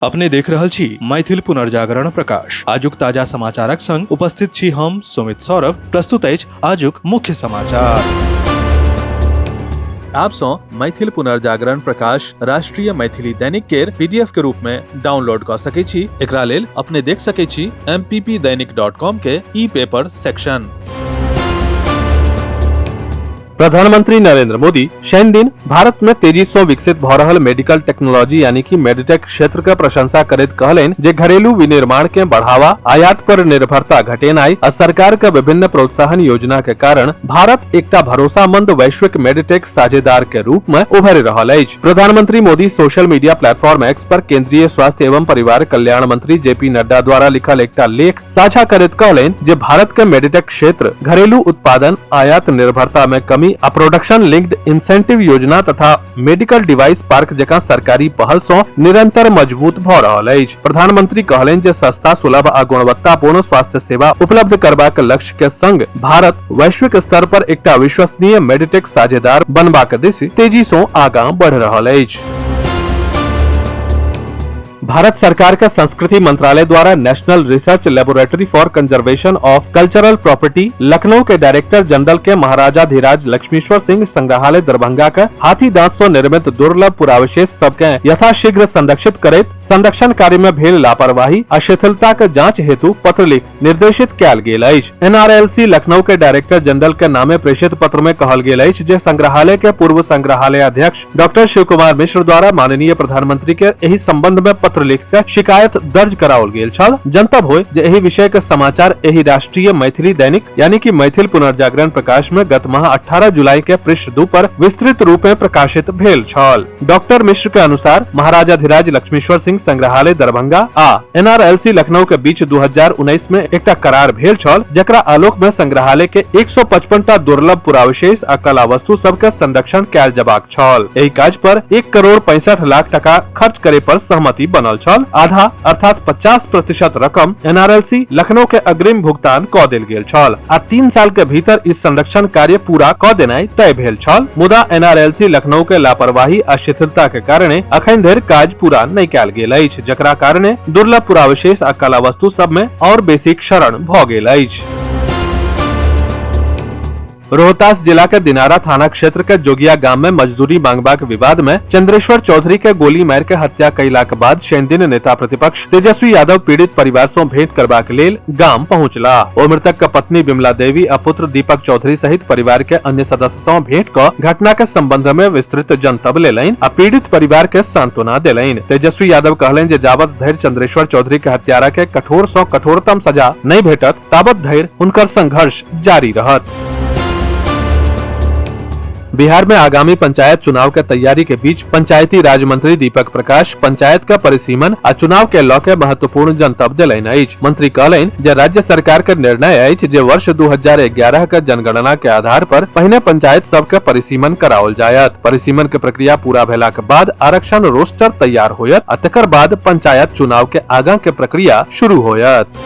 अपने देख रहल छी मैथिल पुनर्जागरण प्रकाश। आजुक ताजा समाचारक संग उपस्थित छी हम सुमित सौरभ। प्रस्तुत अछि आजुक मुख्य समाचार। आप सौ मैथिल पुनर्जागरण प्रकाश राष्ट्रीय मैथिली दैनिक केर पीडीएफ के रूप में डाउनलोड कऽ सकै छी। एकरा लेल अपने देख सकै छी mppdainik.com के ई पेपर सेक्शन। प्रधानमंत्री नरेंद्र मोदी शनि दिन भारत में तेजी से विकसित भ रहल मेडिकल टेक्नोलॉजी यानी कि मेडिटेक क्षेत्र के प्रशंसा करैत कहलनि जे घरेलू विनिर्माण के बढ़ावा, आयात पर निर्भरता घटेनाई आ सरकार के विभिन्न प्रोत्साहन योजना के कारण भारत एकटा भरोसामंद वैश्विक मेडिटेक साझेदार के रूप में उभरि रहल अछि। प्रधानमंत्री Modi social media platform X पर केंद्रीय स्वास्थ्य एवं परिवार कल्याण मंत्री जेपी नड्डा द्वारा लिखल एकटा लेख साझा करैत कहलनि जे भारत के मेडिटेक क्षेत्र घरेलू उत्पादन, आयात निर्भरता में कमी आ प्रोडक्शन लिंक्ड इंसेंटिव योजना तथा मेडिकल डिवाइस पार्क जकां सरकारी पहल सं निरंतर मजबूत भ रहल अछि। प्रधानमंत्री कहलनि जे सस्ता, सुलभ आ गुणवत्तापूर्ण स्वास्थ्य सेवा उपलब्ध करबाक लक्ष्य के संग भारत वैश्विक स्तर पर एकटा विश्वसनीय मेडिटेक साझेदार बनबाक दिशि तेजी सं आगां बढ़ि रहल अछि। भारत सरकार के संस्कृति मंत्रालय द्वारा national research laboratory for conservation of cultural property Lucknow के डायरेक्टर जनरल के महाराजाधिराज लक्ष्मीश्वर सिंह संग्रहालय दरभंगा के हाथी दांत सं निर्मित दुर्लभ पुरावशेष सबके यथाशीघ्र संरक्षित करैत संरक्षण कार्य में भेल लापरवाही आ शिथिलता के जांच हेतु पत्र लिख निर्देशित कयल गेल अछि। एनआरएलसी लखनऊ के डायरेक्टर जनरल के नामे प्रेषित पत्र में कहल गेल अछि जे संग्रहालय के पूर्व संग्रहालय अध्यक्ष डॉक्टर शिव कुमार मिश्र द्वारा माननीय प्रधानमंत्री के एहि संबंध में पत्र लिख के शिकायत दर्ज कराओल गेल छल। जनतब होय जे एहि विषय के समाचार एहि राष्ट्रीय मैथिली दैनिक यानी कि मैथिल पुनर्जागरण प्रकाश में गत माह 18 जुलाई के पृष्ठ 2 पर विस्तृत रूप में प्रकाशित भेल छल। डॉक्टर मिश्र के अनुसार महाराजाधिराज लक्ष्मीश्वर सिंह संग्रहालय दरभंगा आ एनआरएलसी लखनऊ के बीच 2019 में एकटा करार भेल छल, जकरा आलोक में संग्रहालय के 155 टा दुर्लभ पुरावशेष आ कला वस्तु सब के संरक्षण कयल जबाक छल। एहि काज पर 1 करोड़ 65 लाख टका खर्च करे पर सहमति बनल छल। आधा अर्थात 50% रकम एनआरएलसी लखनऊ के अग्रिम भुगतान क देल गेल छल आ 3 साल के भीतर इस संरक्षण कार्य पूरा क देनाइ तय भेल छल। मुदा एनआरएलसी लखनऊ के लापरवाही आ शिथिलता के कारणे अखन धरि काज पूरा नहि कयल गेल अछि, जकरा कारणे दुर्लभ पुरावशेष आ कला वस्तु सब में और बेसी क्षरण भ गेल अछि। रोहतास जिला के दिनारा थाना क्षेत्र के जोगिया गांव में मजदूरी मांगबाक विवाद में चंद्रेश्वर चौधरी के गोली मार के हत्या कैलाक बाद शनि दिन नेता प्रतिपक्ष तेजस्वी यादव पीड़ित परिवार से भेंट करबाक लेल गाम पहुंचला। ओ मृतक के पत्नी विमला देवी आ पुत्र दीपक चौधरी सहित परिवार के अन्य सदस्य से भेंट क घटना के संबंध में विस्तृत जनतब लेलनि आ पीड़ित परिवार के सांत्वना देलनि। तेजस्वी यादव कहलनि जे जाबत धरि चंद्रेश्वर चौधरी के हत्यारा के कठोर सं कठोरतम सजा नहि भेटत, ताबत धरि हुनकर संघर्ष जारी रहत। बिहार में आगामी पंचायत चुनाव के तैयारी के बीच पंचायती राज मंत्री दीपक प्रकाश पंचायत का परिसीमन आ चुनाव के लऽ के महत्वपूर्ण जनतब देलनि अछि। मंत्री कहलनि जे राज्य सरकार के निर्णय अछि जे वर्ष 2011 के जनगणना के आधार पर पहिने पंचायत सब के परिसीमन कराओल जायत। परिसीमन के प्रक्रिया पूरा भेला के बाद आरक्षण रोस्टर तैयार होयत आ तकर बाद पंचायत चुनाव के आगां के प्रक्रिया शुरू होयत।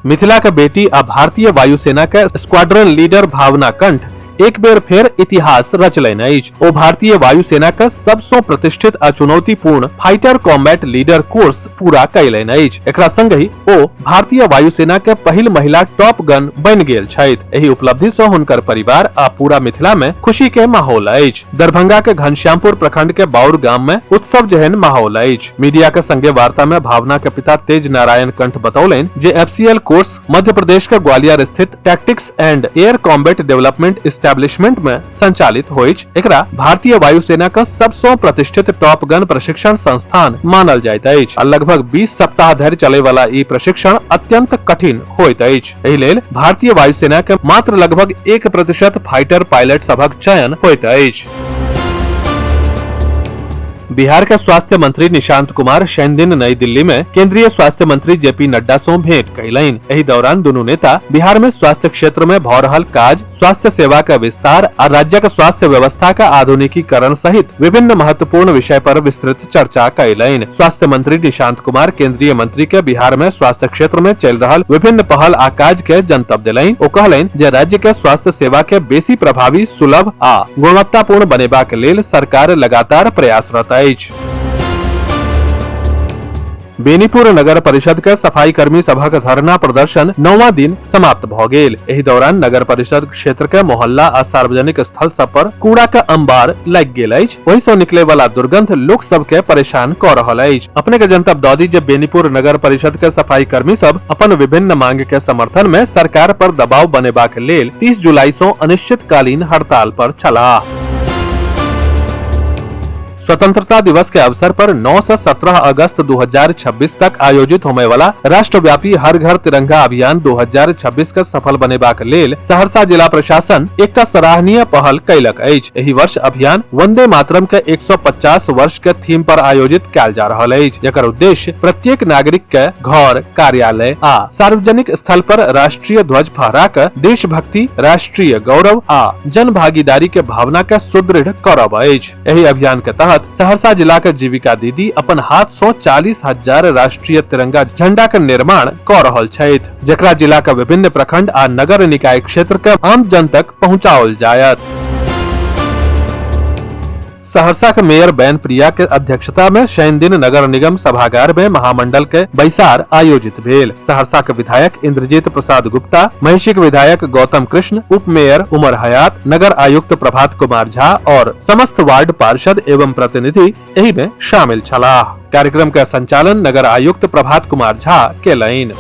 मिथिला के बेटी आ भारतीय वायुसेना के स्क्वाड्रन लीडर भावना कंठ एक बेर फेर इतिहास रचलनि अछि। ओ भारतीय वायुसेना के सबसँ प्रतिष्ठित आ चुनौतीपूर्ण फाइटर कॉम्बैट लीडर कोर्स पूरा कयलनि अछि। एकरा संगहि ओ भारतीय वायुसेना के पहिल महिला टॉप गन बनि गेल छथि। एहि उपलब्धि सँ हुनकर परिवार आ पूरा मिथिला में खुशी के माहौल अछि। दरभंगा के घनश्यामपुर प्रखंड के बाउर गाम में उत्सव जेहन माहौल अछि। मीडिया के संगे वार्ता में भावना के पिता तेज नारायण कंठ बतौलनि जे एफसीएल कोर्स मध्य प्रदेश के ग्वालियर स्थित tactics and air combat development establishment में संचालित होइछ। एकरा भारतीय वायुसेना के सबसँ प्रतिष्ठित टॉप गन प्रशिक्षण संस्थान मानल जाइत अछि आ लगभग 20 सप्ताह धरि चले वाला ई प्रशिक्षण अत्यंत कठिन होइत अछि। एहि लेल भारतीय वायुसेना के मात्र लगभग 1% फाइटर पायलट सभक चयन होइत अछि। बिहार के स्वास्थ्य मंत्री निशांत कुमार शनि दिन नई दिल्ली में केंद्रीय स्वास्थ्य मंत्री जेपी नड्डा सं भेंट कयलनि। एहि दौरान दुनू नेता बिहार में स्वास्थ्य क्षेत्र में भ रहल काज, स्वास्थ्य सेवा का विस्तार आ राज्यक स्वास्थ्य व्यवस्था का आधुनिकीकरण सहित विभिन्न महत्वपूर्ण विषय पर विस्तृत चर्चा कयलनि। स्वास्थ्य मंत्री निशांत कुमार केंद्रीय मंत्री के बिहार में स्वास्थ्य क्षेत्र में चलि रहल विभिन्न पहल आ काज के जनतब देलनि। ओ कहलनि जे राज्य के स्वास्थ्य सेवा के बेसी प्रभावी, सुलभ आ गुणवत्तापूर्ण बनेबाक लेल सरकार लगातार प्रयासरत अछि। बेनीपुर नगर परिषद के सफाई कर्मी सभक धरना प्रदर्शन 9वां दिन समाप्त भ गेल। एहि दौरान नगर परिषद क्षेत्र के मोहल्ला आ सार्वजनिक स्थल सब पर कूड़ा के अंबार लागि गेल अछि। ओहि सं निकले वाला दुर्गंध लोक सब के परेशान क रहल अछि। अपने के जनतब दऽ दी जे बेनीपुर नगर परिषद के सफाई कर्मी सब अपन विभिन्न मांग के समर्थन में सरकार पर दबाव बनेबाक लेल 30 जुलाई सं अनिश्चितकालीन हड़ताल पर छलाह। स्वतंत्रता दिवस के अवसर पर 9 से 17 अगस्त 2026 तक आयोजित होमय वाला राष्ट्रव्यापी हर घर तिरंगा अभियान 2026 के सफल बनेबाक लेल सहरसा जिला प्रशासन एकटा सराहनीय पहल कयलक अछि। एहि वर्ष अभियान वंदे मातरम के 150 वर्ष के थीम पर आयोजित कयल जा रहल अछि, जकर उद्देश्य प्रत्येक नागरिक के घर, कार्यालय आ सार्वजनिक स्थल पर राष्ट्रीय ध्वज फहरा के देशभक्ति, राष्ट्रीय गौरव आ जन भागीदारी के भावना के सुदृढ़ करब अछि। एहि अभियान के तहत सहरसा जिला के जीविका दीदी अपन हाथ सं 40,000 राष्ट्रीय तिरंगा झंडा के निर्माण क रहल छथि, जकरा जिला के विभिन्न प्रखंड आ नगर निकाय क्षेत्र के आम जन तक पहुंचाओल जायत। सहरसा के मेयर बैन प्रिया के अध्यक्षता में शनि दिन नगर निगम सभागार में महामंडल के बैसार आयोजित भेल। सहरसा के विधायक इंद्रजीत प्रसाद गुप्ता, महिषी के विधायक गौतम कृष्ण, उप मेयर उमर हयात, नगर आयुक्त प्रभात कुमार झा और समस्त वार्ड पार्षद एवं प्रतिनिधि एहि में शामिल छलाह। कार्यक्रम के संचालन नगर आयुक्त प्रभात कुमार झा केलनि।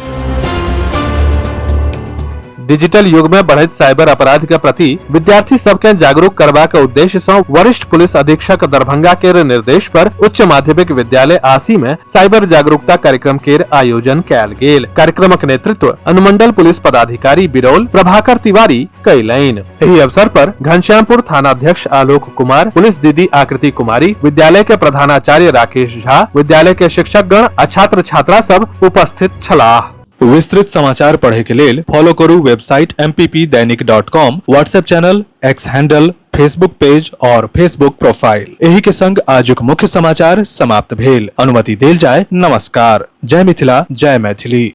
डिजिटल युग में बढ़ैत साइबर अपराध के प्रति विद्यार्थी सबके जागरूक करबाक उद्देश्य सं वरिष्ठ पुलिस अधीक्षक दरभंगा के निर्देश पर उच्च माध्यमिक विद्यालय आसी में साइबर जागरूकता कार्यक्रम केर आयोजन कयल गेल। कार्यक्रमक नेतृत्व अनुमंडल पुलिस पदाधिकारी बिरौल प्रभाकर तिवारी कयलनि। एहि अवसर पर घनश्यामपुर थानाध्यक्ष आलोक कुमार, पुलिस दीदी आकृति कुमारी, विद्यालय के प्रधानाचार्य राकेश झा, विद्यालय के शिक्षकगण आ छात्र छात्रा सब उपस्थित छलाह। विस्तृत समाचार पढ़े के लेल फॉलो करू website mppdainik.com, WhatsApp channel, X handle, Facebook page और फेसबुक प्रोफाइल। एही के संग आजुक मुख्य समाचार समाप्त भेल। अनुमति देल जाय। नमस्कार। जय मिथिला, जय मैथिली।